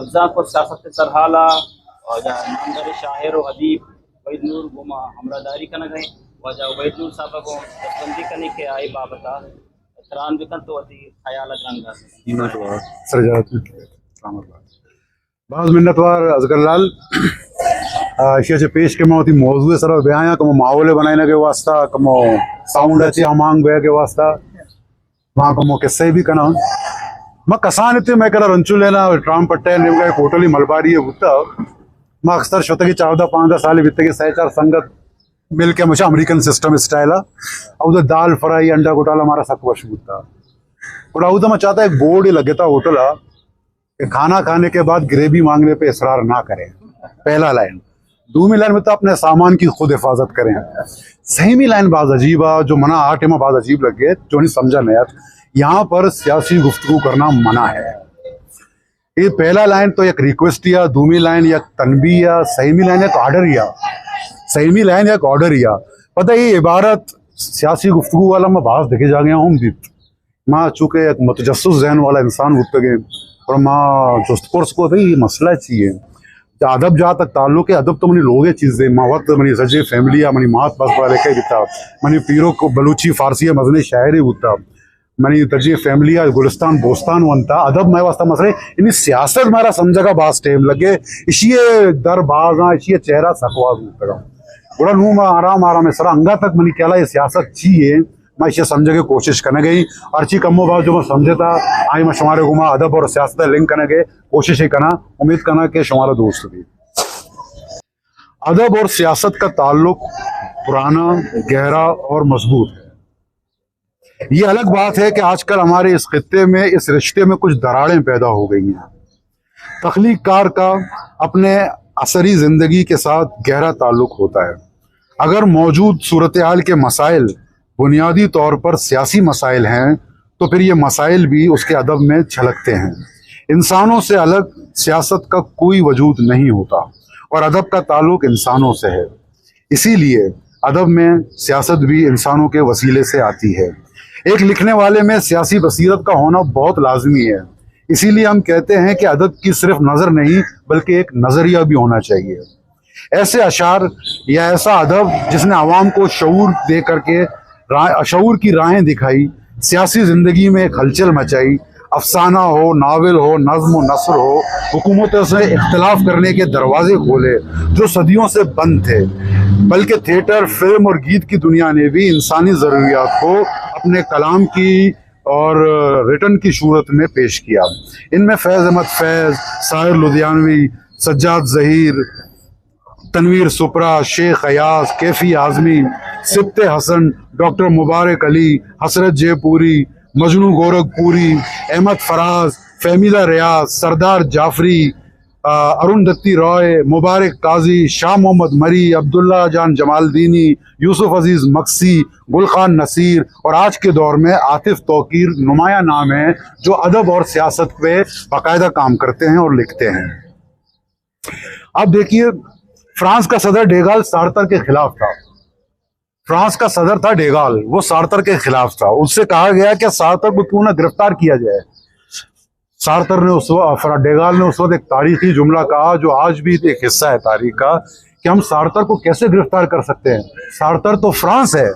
لبزانک و سیاست ءِ سرحال ءَ واجہ نامداریں شاعر و ادیب وحید نور گوں ما ہمراہداری کنگ ءَ ایں۔ واجہ وحید نور صاحب ءَ گوں دستبندی کنیں کہ آئی بابت ءَ تران بہ کنت و وتی خیال ءَ درنگ ءَ۔ منتوار۔ سر جہت۔ سلامت بات۔ باز منتوار اصغر لال۔ آ، ایشی ءَ چہ پیش کہ ما وتی موضوع ءِ سرا بیایاں، کمو ماحول ءِ بنائینگ ءِ واسطہ، کمو ساؤنڈ ءَ چہ ہمانگ بیگ ءِ واسطہ، ما کمو قصہ بھی کناں۔ ما کسان اتیں، مئے کرا رنچو لینا ٹرام پٹے نیمگا ایک ہوٹل ہی ملباری ہے بوتا۔ ما اکثر شتگی چودہ پانزدہ سال بیتگی، سہ چار سنگت مل کے ہمیشہ امریکن سسٹم اسٹائل ءَ، اور ادھر دال فرائی، انڈا گوٹالا ہمارا سک وش بوتا۔ گڑا ادھر ما چاہتا ایک بورڈ لگے تھا ہوٹل ءَ، کہ کھانا کھانے کے بعد گریوی مانگنے پہ اصرار نہ کریں۔ پہلا لائن۔ دومی لائن میں تو اپنے سامان کی خود حفاظت کریں۔ سیمی لائن باز عجیب ہے، جو منا آ ٹائم باز عجیب لگے، جو نہیں سمجھا نہیں آت۔ یہاں پر سیاسی گفتگو کرنا منع ہے۔ یہ پہلا لائن تو یک ریکویسٹ یا، دومی لائن یک تنبیہ یا، سیمی لائن یک آرڈر یا، سیمی لائن یک آرڈر یا۔ پتہ یہ عبارت سیاسی گفتگو والا میں باز دیکھے جا گیا ہوں دیت۔ ما چونکہ یک متجسس ذہن والا انسان بوتگیں، اور ما جست پرس کو بھئی یہ مسئلہ چی ہے؟ ادب جہاں تک تعلق ہے، ادب تو منی لوگ چیز ہے، ما وقت منی سجے فیملی ہے، منی مات بس بڑا لکھے بیتا، منی پیرو کو بلوچی فارسی ہے، مزنے شاعری بوتا، منی سجے فیملی ہے، گلستان بوستان ونتا، ادب مئے واسطہ مسئلہ ہے، یعنی سیاست مارا سمجھگا باز ٹائم لگے، اشی در باز ہاں، اشی چہرہ سکواز بوتگا۔ گڑا نوں ما آرام آرام سرا انگا تک منی خیال ہے یہ سیاست چی ہے، ما ایشی سمجھگ ءِ کوشش کنگ ءَ ایں۔ ہرچی کم و باز جو ما سمجھتا، آئی ما شمارے گوما ادب اور سیاست ءَ لنک کنگ ءِ کوشش ءَ کناں۔ امید کناں کہ شمارا دوست بی۔ ادب اور سیاست کا تعلق پرانا، گہرا اور مضبوط ہے۔ یہ الگ بات ہے کہ آج کل ہمارے اس خطے میں، اس رشتے میں کچھ دراڑیں پیدا ہو گئی ہیں۔ تخلیق کار کا اپنے اثری زندگی کے ساتھ گہرا تعلق ہوتا ہے۔ اگر موجود صورتحال کے مسائل بنیادی طور پر سیاسی مسائل ہیں، تو پھر یہ مسائل بھی اس کے ادب میں چھلکتے ہیں۔ انسانوں سے الگ سیاست کا کوئی وجود نہیں ہوتا اور ادب کا تعلق انسانوں سے ہے۔ اسی لیے ادب میں سیاست بھی انسانوں کے وسیلے سے آتی ہے۔ ایک لکھنے والے میں سیاسی بصیرت کا ہونا بہت لازمی ہے۔ اسی لیے ہم کہتے ہیں کہ ادب کی صرف نظر نہیں، بلکہ ایک نظریہ بھی ہونا چاہیے۔ ایسے اشعار یا ایسا ادب جس نے عوام کو شعور دے کر کے راہ، شعور کی راہیں دکھائی، سیاسی زندگی میں ایک ہلچل مچائی، افسانہ ہو، ناول ہو، نظم و نثر ہو، حکومتوں سے اختلاف کرنے کے دروازے کھولے جو صدیوں سے بند تھے، بلکہ تھیٹر، فلم اور گیت کی دنیا نے بھی انسانی ضروریات کو اپنے کلام کی اور ریٹن کی صورت میں پیش کیا۔ ان میں فیض احمد فیض، ساحر لدھیانوی، سجاد زہیر، تنویر سپرا، شیخ ایاز، کیفی اعظمی، سبط حسن، ڈاکٹر مبارک علی، حسرت جے پوری، مجنو گورکھ پوری، احمد فراز، فہمیدہ ریاض، سردار جعفری، آ، ارون دتی رائے، مبارک قاضی، شاہ محمد مری، عبداللہ جان جمالدینی، یوسف عزیز مگسی، گل خان نصیر اور آج کے دور میں عاطف توقیر نمایاں نام ہیں جو ادب اور سیاست پہ باقاعدہ کام کرتے ہیں اور لکھتے ہیں۔ اب دیکھیے، فرانس کا صدر ڈیگال سارتر کے خلاف تھا۔ فرانس کا صدر تھا ڈیگال، وہ سارتر کے خلاف تھا۔ اس سے کہا گیا کہ سارتر کو کیوں نہ گرفتار کیا جائے۔ سارتر نے اس وقت، فرا-، ڈیگال نے اس وقت ایک تاریخی جملہ کہا جو آج بھی ایک حصہ ہے تاریخ کا، کہ ہم سارتر کو کیسے گرفتار کر سکتے ہیں؟ سارتر تو فرانس ہے،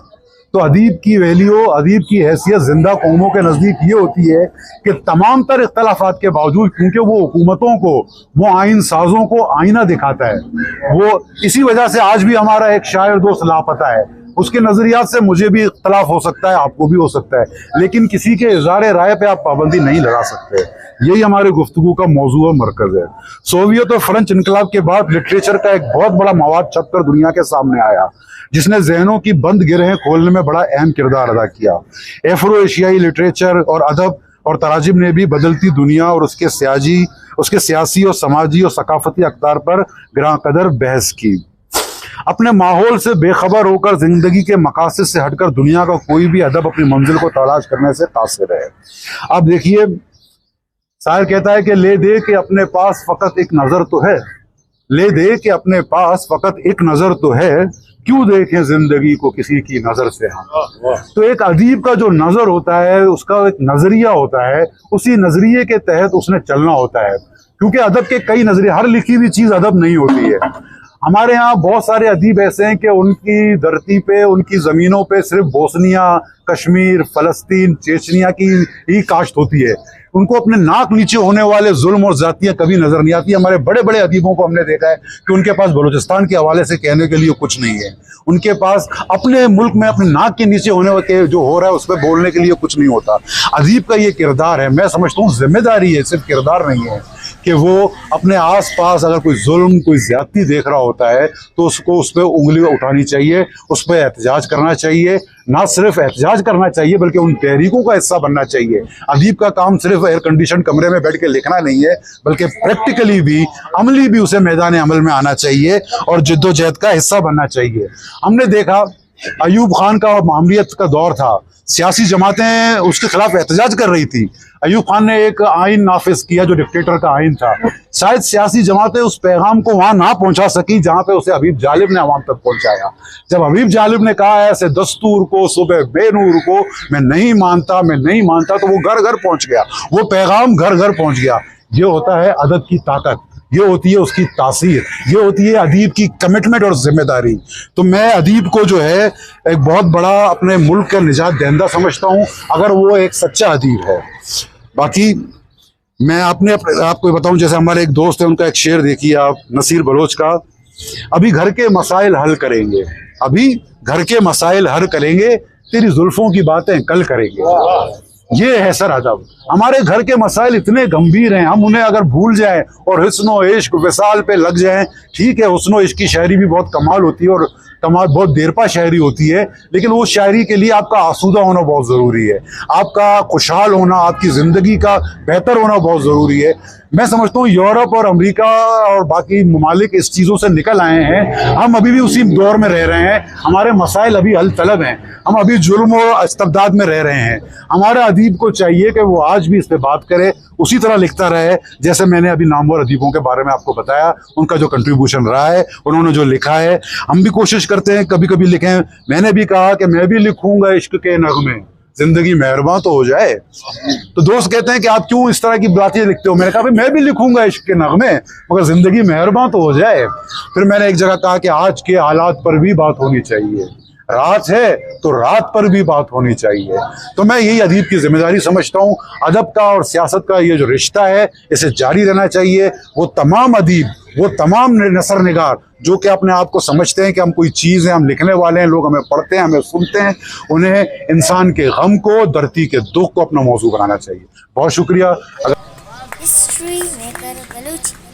تو ادیب کی ویلیو، ادیب کی حیثیت زندہ قوموں کے نزدیک یہ ہوتی ہے کہ تمام تر اختلافات کے باوجود، کیونکہ وہ حکومتوں کو، وہ آئین سازوں کو آئینہ دکھاتا ہے، وہ اسی وجہ سے آج بھی ہمارا ایک شاعر دوست لاپتہ ہے۔ اس کے نظریات سے مجھے بھی اختلاف ہو سکتا ہے، آپ کو بھی ہو سکتا ہے، لیکن کسی کے اظہار رائے پہ آپ پابندی نہیں لگا سکتے۔ یہی ہمارے گفتگو کا موضوع و مرکز ہے۔ سوویت اور فرنچ انقلاب کے بعد لٹریچر کا ایک بہت بڑا مواد چھپ کر دنیا کے سامنے آیا، جس نے ذہنوں کی بند گرہیں کھولنے میں بڑا اہم کردار ادا کیا۔ افرو ایشیائی لٹریچر اور ادب اور تراجم نے بھی بدلتی دنیا اور اس کے سیاجی، اس کے سیاسی اور سماجی اور ثقافتی اقدار پر گراں قدر بحث کی۔ اپنے ماحول سے بے خبر ہو کر، زندگی کے مقاصد سے ہٹ کر دنیا کا کوئی بھی ادب اپنی منزل کو تلاش کرنے سے قاصر ہے۔ اب دیکھیے، شاعر کہتا ہے کہ لے دے کہ اپنے پاس فقط ایک نظر تو ہے، لے دے کہ اپنے پاس فقط ایک نظر تو ہے، کیوں دیکھیں زندگی کو کسی کی نظر سے ہم۔ تو ایک ادیب کا جو نظر ہوتا ہے، اس کا ایک نظریہ ہوتا ہے، اسی نظریے کے تحت اس نے چلنا ہوتا ہے۔ کیونکہ ادب کے کئی نظریے، ہر لکھی ہوئی چیز ادب نہیں ہوتی ہے۔ ہمارے یہاں بہت سارے ادیب ایسے ہیں کہ ان کی دھرتی پہ، ان کی زمینوں پہ صرف بوسنیا، کشمیر، فلسطین، چیچنیا کی ہی کاشت ہوتی ہے۔ ان کو اپنے ناک نیچے ہونے والے ظلم اور زیادتیاں کبھی نظر نہیں آتی۔ ہمارے بڑے بڑے ادیبوں کو ہم نے دیکھا ہے کہ ان کے پاس بلوچستان کے حوالے سے کہنے کے لیے کچھ نہیں ہے۔ ان کے پاس اپنے ملک میں اپنے ناک کے نیچے ہونے کے جو ہو رہا ہے، اس پہ بولنے کے لیے کچھ نہیں ہوتا۔ ادیب کا یہ کردار ہے، میں سمجھتا ہوں ذمہ داری ہے، صرف کردار نہیں ہے، کہ وہ اپنے آس پاس اگر کوئی ظلم، کوئی زیادتی دیکھ رہا ہوتا ہے تو اس کو، اس پہ انگلی اٹھانی چاہیے، اس پہ احتجاج کرنا چاہیے۔ نہ صرف احتجاج کرنا چاہیے بلکہ ان تحریکوں کا حصہ بننا چاہیے۔ ادیب کا کام صرف ایئر کنڈیشن کمرے میں بیٹھ کے لکھنا نہیں ہے، بلکہ پریکٹیکلی بھی، عملی بھی اسے میدان عمل میں آنا چاہیے اور جدوجہد کا حصہ بننا چاہیے۔ ہم نے دیکھا، ایوب خان کا معمریت کا دور تھا، سیاسی جماعتیں اس کے خلاف احتجاج کر رہی تھی۔ ایوب خان نے ایک آئین نافذ کیا جو ڈکٹیٹر کا آئین تھا۔ شاید سیاسی جماعتیں اس پیغام کو وہاں نہ پہنچا سکی جہاں پہ اسے حبیب جالب نے عوام تک پہنچایا۔ جب حبیب جالب نے کہا، ایسے دستور کو، صبح بے نور کو میں نہیں مانتا، میں نہیں مانتا، تو وہ گھر گھر پہنچ گیا، وہ پیغام گھر گھر پہنچ گیا۔ یہ ہوتا ہے ادب کی طاقت، یہ ہوتی ہے اس کی تاثیر، یہ ہوتی ہے ادیب کی کمٹمنٹ اور ذمہ داری۔ تو میں ادیب کو جو ہے ایک بہت بڑا اپنے ملک کا نجات دہندہ سمجھتا ہوں، اگر وہ ایک سچا ادیب ہے۔ باقی میں اپنے، آپ کو بتاؤں، جیسے ہمارے ایک دوست ہیں، ان کا ایک شعر دیکھیے آپ، نصیر بلوچ کا، ابھی گھر کے مسائل حل کریں گے، ابھی گھر کے مسائل حل کریں گے، تیری زلفوں کی باتیں کل کریں گے۔ یہ ہے سر ادب۔ ہمارے گھر کے مسائل اتنے گمبھیر ہیں، ہم انہیں اگر بھول جائیں اور حسن و عشق وصال پہ لگ جائیں، ٹھیک ہے، حسن و عشق کی شاعری بھی بہت کمال ہوتی ہے اور کمال، بہت دیرپا شاعری ہوتی ہے، لیکن وہ شاعری کے لیے آپ کا آسودہ ہونا بہت ضروری ہے، آپ کا خوشحال ہونا، آپ کی زندگی کا بہتر ہونا بہت ضروری ہے۔ میں سمجھتا ہوں یورپ اور امریکہ اور باقی ممالک اس چیزوں سے نکل آئے ہیں، ہم ابھی بھی اسی دور میں رہ رہے ہیں، ہمارے مسائل ابھی حل طلب ہیں، ہم ابھی ظلم و استبداد میں رہ رہے ہیں۔ ہمارا ادیب کو چاہیے کہ وہ آج بھی اس پہ بات کرے، اسی طرح لکھتا رہے، جیسے میں نے ابھی نامور ادیبوں کے بارے میں آپ کو بتایا، ان کا جو کنٹریبیوشن رہا ہے، انہوں نے جو لکھا ہے۔ ہم بھی کوشش کرتے ہیں کبھی کبھی لکھیں۔ میں نے بھی کہا کہ میں بھی لکھوں گا عشق کے نغمے، زندگی مہرباں تو ہو جائے۔ تو دوست کہتے ہیں کہ آپ کیوں اس طرح کی باتیں لکھتے ہو؟ میں نے کہا، بھائی، میں بھی لکھوں گا عشق کے نغمے، مگر زندگی مہرباں تو ہو جائے۔ پھر میں نے ایک جگہ کہا کہ آج کے حالات پر بھی بات ہونی چاہیے، رات ہے تو رات پر بھی بات ہونی چاہیے۔ تو میں یہی ادیب کی ذمہ داری سمجھتا ہوں۔ ادب کا اور سیاست کا یہ جو رشتہ ہے، اسے جاری رہنا چاہیے۔ وہ تمام ادیب، وہ تمام نثر نگار جو کہ اپنے آپ کو سمجھتے ہیں کہ ہم کوئی چیز ہیں، ہم لکھنے والے ہیں، لوگ ہمیں پڑھتے ہیں، ہمیں سنتے ہیں، انہیں انسان کے غم کو، دھرتی کے دکھ کو اپنا موضوع بنانا چاہیے۔ بہت شکریہ۔ اگر ہسٹری میکر بلوچی۔